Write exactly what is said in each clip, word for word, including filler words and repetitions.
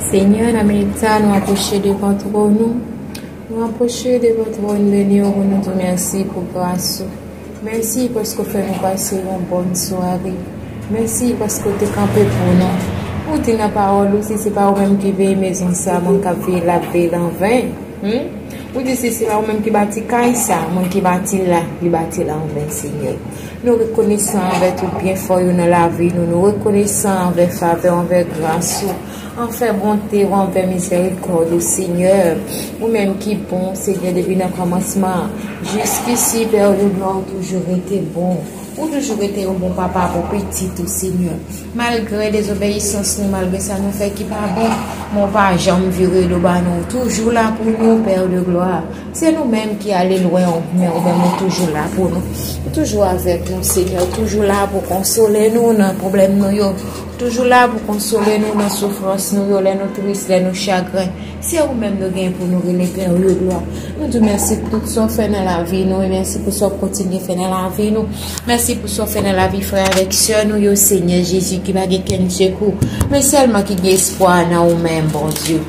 Senyè, nan minit sa, nou apwoche devan twòn ou. Nou apwoche devan twòn beni ou pou nou di w mèsi pou gras ou. Mèsi paske w fè nou pase yon bòn sware. Mèsi paske w te kanpe pou nou. Ou di nan pawòl ou, si se pa ou menm ki veye mezon sa, moun k ap veye l ap veye l anven. Hmm? Ou di si se pa ou menm ki bati kay sa, moun ki bati l la, li bati l anven, Senyè. Nou rekonesan anvè tout byenfè w yo nan lavi nou. Nou rekonesan anvè favè w, anvè gras ou. Anvè bonte w, anvè mizèrikòd ou, Senyè. Ou menm ki bon, Senyè, depi nan kòmansman jiskisi, Pè de glwa, ou toujou rete bon. Ou toujou rete yon bon papa pou pitit ou, Senyè. Malgre dezobeyisans nou, malgre sa nou fè ki pa bon, men w pa janm vire do ba nou. Ou toujou la pou nou, Pè de glwa. Se nou menm ki ale lwen, men ou menm ou toujou la pou nou. Ou toujou avèk nou, Senyè. Ou toujou la pou konsole nou nan pwoblèm nou yo. Ou toujou la pou konsole nou nan soufrans nou yo, lè nou tris, lè nou chagren. Se ou menm nou gen pou nou rele, Pè de glwa. Nou di w mèsi pou tout sa w fè nan lavi nou, e mèsi pou sa w ap kontinye fè nan lavi nou. Mèsi pou sa w fè nan lavi frè avèk sè nou yo, Senyè Jezi, ki pa gen kenn sekou, men sèlman ki gen espwa nan ou menm, Bondye.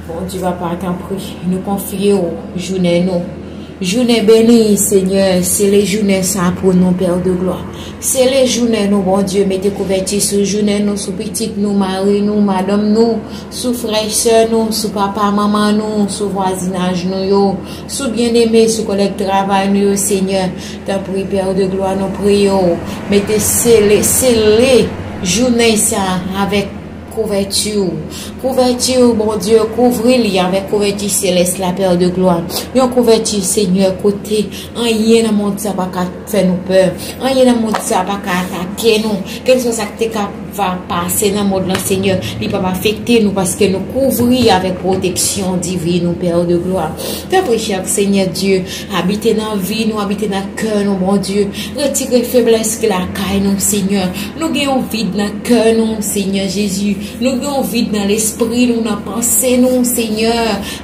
Bondye papa, tanpri, nou konfye w jounen nou. Jounen beni, Senyè, sele jounen sa pou nou, Pè de glwa. Sele jounen nou, Bondye, mete kouvèti sou jounen nou, sou pitit nou, mari nou, madanm nou, sou frè e sè nou, sou papa, manman nou, sou vwazinaj nou yo, sou byeneme, sou kòlèg travay nou yo, Senyè. Tanpri, Pè de glwa, nou priye w, mete sele, sele jounen sa avèk kouvèti w. Kouvèti w, Bondye, kouvri li avèk kouvèti selès la, Pè de glwa. Yon kouvèti, Senyè, kote anyen nan mond sa pa ka fè nou pè. Anyen nan mond sa pa ka atake nou. Kèlkeswa sa k te ka va pase nan mond lan, Senyè, li p ap afekte nou paske nou kouvri avèk pwoteksyon divin ou, Pè de glwa. Tanpri, chè Senyè Dye, abite nan vi nou, abite nan kè nou, Bondye. Retire feblès ki lakay nou, Senyè. Nou gen yon vid nan kè nou, Senyè Jezi. Nou gen yon vid nan lespri nou, nan panse nou, Senyè.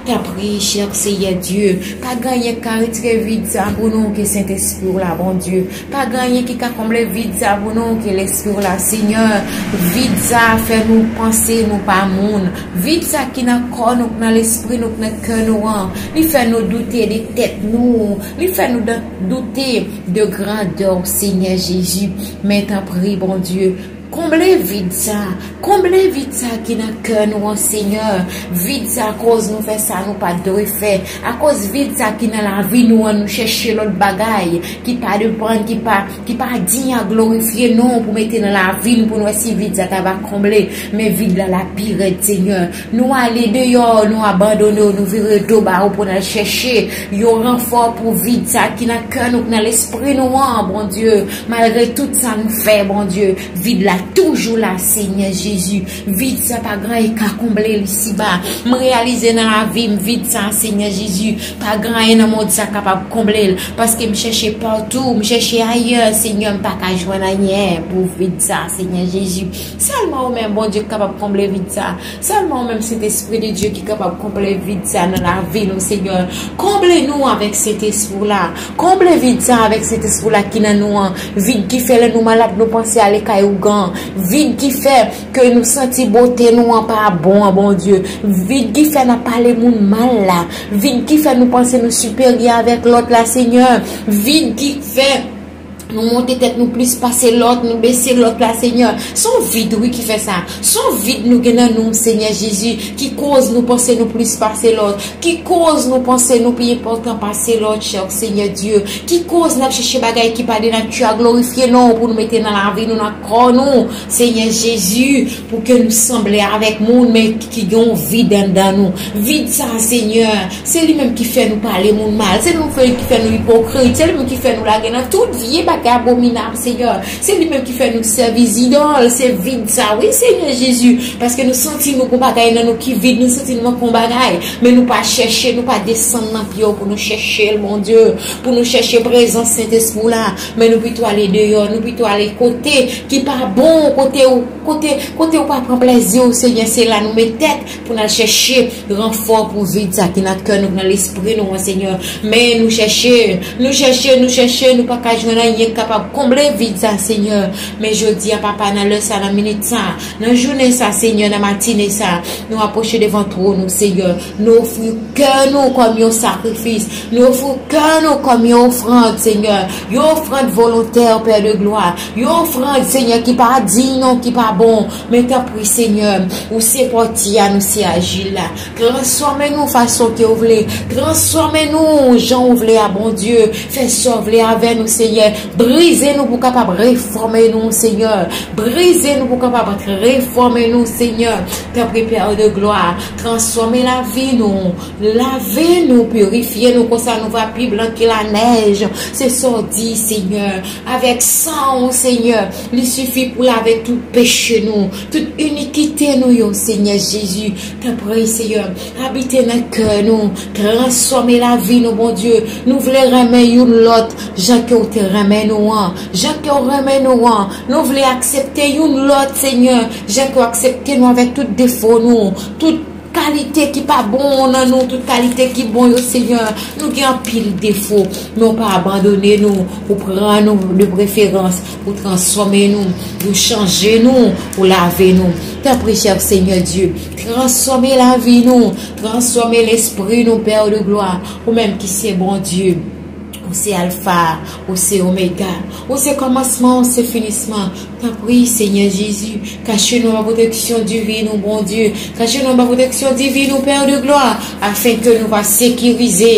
Tanpri, chè Senyè Dye, pa gen anyen k ka retire vid sa pou nou ke Sentespri w la, Bondye. Pa gen anyen ki ka konble vid sa pou nou ke Lespri w la, Senyè. Vid sa fè nou panse nou pa moun. Vid sa ki nan kò nou, k nan lespri nou, k nan kè nou an, li fè nou doute de tèt nou. Li fè nou dan- doute de grandè w, Senyè Jezi. Men tanpri, Bondye, konble vid sa. Konble vid sa ki nan kè nou an, Senyè. Vid sa akoz nou fè sa nou pa t dwe fè. Akoz vid sa ki nan lavi nou an, nou chèche lòt bagay ki pa depann, ki pa, ki pa dign a glorifye non w pou mete nan lavi nou, pou nou wè si vid sa ta va konble. Men vid la, la pi rèd, Senyè. Nou ale deyò, nou abandone w, nou vire do ba ou pou n al chèche yon ranfò pou vid sa ki nan kè nou, ki nan lespri nou an, Bondye. Malgre tout sa nou fè, Bondye, vid la toujou la, Senyè Jezi. Vid sa pa gen anyen ka konble l isiba. M reyalize nan lavi m, vid sa, Senyè Jezi, pa gen anyen nan mond sa kapab konble l. Paske m chèche patou, m chèche ayè, Senyè, m pa ka jwenn anyen pou vid sa, Senyè Jezi. Sèlman ou menm, Bondye, k kapab konble vid sa. Sèlman ou menm, Sentespri de Dye, ki kapab konble vid sa nan lavi nou, Senyè. Konble nou avèk Sentespri w la. Konble vid sa avèk Sentespri w la ki nan nou an. Vid ki fè lè nou malad, nou panse ale kay ougan. Vid ki fè ke nou santi bote nou an pa bon an, Bondye. Vid ki fè n ap pale moun mal la. Vid ki fè nou panse nou siperyè avèk lòt la, Senyè. Vid ki fè nou monte tèt nou plis pase lòt, nou bese lòt la, Senyè. Se yon vid, wi, ki fè sa. Se yon vid nou gen nan nou, Senyè Jezi, ki koz nou panse nou plis pase lòt, ki koz nou panse nou pi enpòtan pase lòt, chè Senyè Dye, ki koz n ap chèche bagay ki pa de nati a glorifye non w pou nou mete nan lavi nou, nan kò nou, Senyè Jezi, pou ke nou sanble avèk moun, men ki gen yon vid anndan nou. Vid sa, Senyè, se li menm ki fè nou pale moun mal, se li menm ki fè nou ipokrit, se li menm ki fè nou lage nan tout vye bagay abominab, Senyè. Se li menm ki fè nou sèvi zidòl, se vid sa, wi, Senyè Jezi, paske nou santi nou gon bagay nan nou ki vid, nou santi nou manke yon bagay, men nou pa chèche, nou pa desann nan pye w pou nou chèche l, Bondye, pou nou chèche prezans Sentespri w la, men nou pito ale deyò, nou pito ale kote ki pa bon, kote ou, kote, kote ou pa pran plèzi w, Senyè, se la nou met tèt pou n al chèche ranfò pou vid sa ki nan kè nou, nan lespri nou an, Senyè. Men nou chèche, nou chèche, nou chèche, nou pa ka jwenn anyen kapab konble vid sa, Senyè. Men jodi a, papa, nan lè sa, nan minit sa, nan jounen sa, Senyè, nan matine sa, nou apwoche devan twòn ou, Senyè. Nou ofri kè nou kòm yon sakrifis. Nou ofri kè nou kòm yon ofrann, Senyè. Yon ofrann volontè, Pè de glwa. Yon ofrann, Senyè, ki pa diy non, ki pa bon. Men tanpri, Senyè, ou se pòtye a, nou se ajil la. Transfòme nou fason ke ou vle. Transfòme nou jan ou vle a, Bondye. Fè sa w vle avè nou, Senyè. Brize nou pou kapab refòme nou, Senyè. Brize nou pou kapab refòme nou, Senyè. Tanpri, Pè de glwa, transfòme lavi nou. Lave nou, pirifye nou, konsa nou va pi blan ke lanèj. Se sa w di, Senyè. Avèk san w, Senyè, li sifi pou lave tout peche nou, tout inikite nou yo, Senyè Jezi. Tanpri, Senyè, abite nan kè nou, transfòme lavi nou, Bondye. Nou vle renmen youn lòt, jan ke w te renmen nou an, jan ke w renmen nou an. Nou vle aksepte youn lòt, Senyè, jan ke w aksepte nou avèk tout defo nou, tout kalite ki pa bon nan nou, tout kalite ki bon yo, Senyè. Nou gen anpil defo, men w pa abandone nou. Ou pran nou de preferans, ou transfòme nou, ou chanje nou, ou lave nou. Tanpri, chè Senyè Dye, transfòme lavi nou, transfòme lespri nou, Pè de glwa, ou menm ki se Bondye. Ou se Alfa, ou se Omega, ou se kòmansman, ou se finisman. Tanpri, Senyè Jezi, kache nou anba pwoteksyon divin ou, Bondye. Kache nou anba pwoteksyon divin ou, Pè de glwa, afen ke nou va sekirize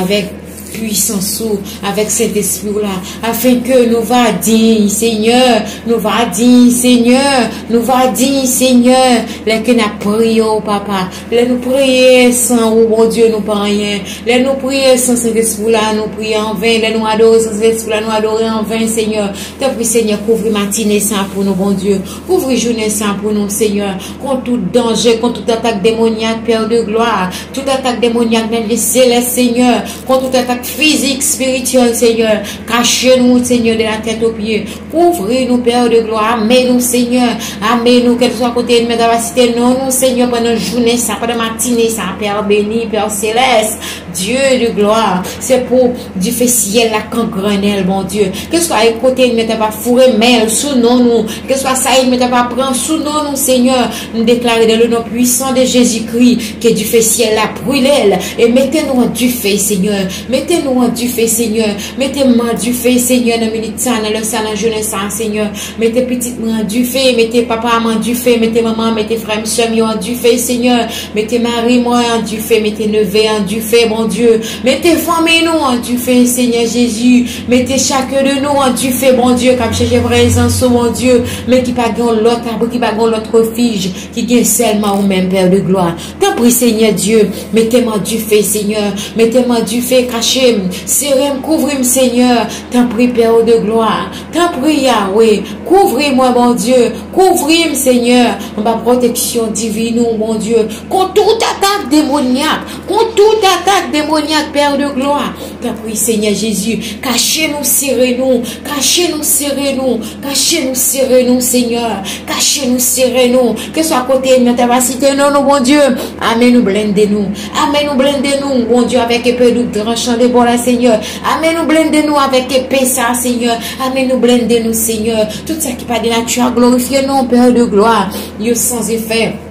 avèk pwisans ou, avèk Sentespri w la, afen ke nou va diy, Senyè, nou va diy, Senyè, nou va diy, Senyè, lè ke n ap priye w, papa. Lè nou priye san ou, Bondye, nou pa anyen. Lè nou priye san Sentespri w la, nou priye anven. Lè nou adore san Sentespri w la, nou adore anven, Senyè. Tanpri, Senyè, kouvri matine sa pou nou, Bondye. Kouvri jounen sa pou nou, Senyè. Kont tout danje, kont tout atak demonyak, Pè de glwa. Tout atak demonyak nan lye selès, Senyè. Kont tout atak fizik, espirityèl, Senyè. Kache nou, Senyè, de la tèt o pye. Kouvri nou, Pè de glwa. Ame nou, Senyè. Ame nou, kèlkeswa kote ènmi an ta va site non nou, Senyè, pandan jounen sa, pandan matine sa, Pè beni, Pè selès, Dye de glwa. Se pou dife syèl la kangrennen l, Bondye. Kèlkeswa kote ènmi an ta va foure men l sou non nou, kèlkeswa sa ènmi an ta va pran sou non nou, Senyè, nou deklare dans le nom puissant de Jésus-Christ, ke dife syèl la brile l e mete nou an dife, Senyè. Mete nou an dife, Senyè. Mete m an dife, Senyè, nan minit sa, nan lè sa, nan jounen sa, Senyè. Mete pitit mwen an dife, mete papa m an dife, mete manman, mete frè m, sè m yo an dife, Senyè. Mete mari mwen an dife, mete neve an dife, Bondye. Mete fanmi nou an dife, Senyè Jezi. Mete chak de nou an dife, Bondye, k ap chèche prezans ou, Bondye, men ki pa gen yon lòt abri, ki pa gen yon lòt refij, ki gen sèlman ou menm, Pè de glwa. Tanpri, Senyè Dye, mete m an dife, Senyè. Mete m an dife, kache m, sere m, kouvri m, Senyè. Tanpri, Pè de glwa. Tanpri, Yawe, kouvri mwen, Bondye. Kouvri m, Senyè, anba pwoteksyon divin ou, Bondye. Kont tout atak demonyak, kont tout atak demonyak, Pè de glwa. Tanpri, Senyè Jezi, kache nou, sere nou, kache nou, sere nou, kache nou, sere nou, Senyè. Kache nou, sere nou. Keswa kote ènmi an ta va site non nou, Bondye. Ame nou, blende nou. Ame nou, blende nou, Bondye, avèk epe doub tranchan de bò la, Senyè. Ame nou, blende nou avèk epe sa, Senyè. Ame nou, blende nou, Senyè. Tout sa ki pa de nati a glorifye non, Pè de glwa, yo san efè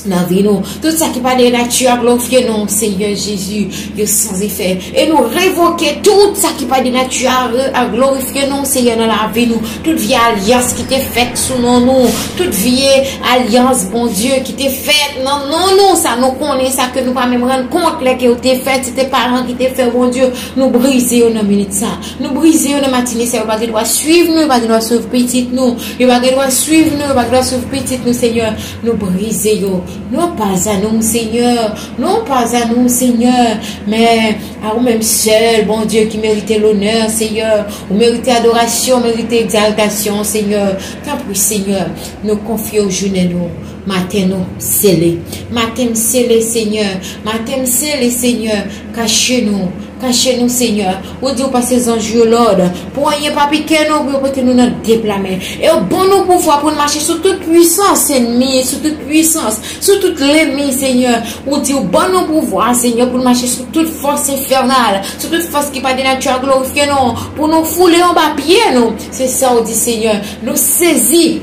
nan vi nou. Tout sa ki pa de nati a glorifye non, Senyè Jezi, yo san efè. E nou revoke tout sa ki pa de nati a re-, a glorifye non, Senyè, nan lavi nou. Tout vye alyans ki te fèt sou non nou, tout vye alyans, Bondye, ki te fèt nan non nou, sa nou konnen, sa ke nou pa menm rann kont lè ke yo te fèt, se te paran ki te fè, Bondye, nou brize yo nan minit sa. Nou brize yo nan matine sa, yo pa gen dwa swiv nou, yo pa gen dwa swiv pitit nou, yo pa gen dwa swiv nou, yo pa gen dwa swiv pitit nou, Senyè. Nou brize yo. Non pas à nous, Senyè. Non pas à nous, Senyè. Men a ou menm sèl, Bondye, ki merite lonè, Senyè. Ou merite adorasyon, ou merite egzaltasyon, Senyè. Tanpri, Senyè, nou konfye w jounen nou. Maten nou sele. Maten m sele, Senyè. Maten m sele, Senyè. Kache nou. Kache nou, Senyè. Ou di ou pase zanj yo lòd pou anyen pa pike nou, pou yo pote nou nan deplame. E ou ban nou pouvwa pou n mache sou tout pwisans ennmi, sou tout pwisans, sou tout lennmi, Senyè. Ou di ou ban nou pouvwa, Senyè, pou n mache sou tout fòs enfènal, sou tout fòs ki pa de nati a glorifye nou, pou nou foule anba pye nou. Se sa ou di, Senyè. Nou sezi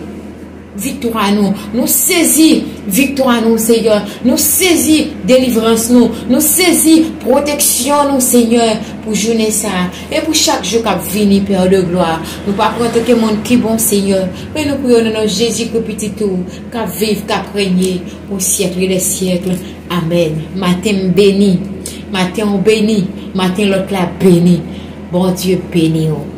viktwa nou. Nou sezi viktwa nou, Senyè. Nou sezi delivrans nou. Nou sezi pwoteksyon nou, Senyè, pou jounen sa a. E pou chak jou k ap vini, Pè de glwa. Nou pa pran antanke moun ki bon, Senyè. Men nou priye nan non Jezi Kri, Pitit ou, k ap viv, k ap renye au siècle des siècles. Amèn. Maten m beni. Maten w beni. Maten lòt la beni. Bondye beni w.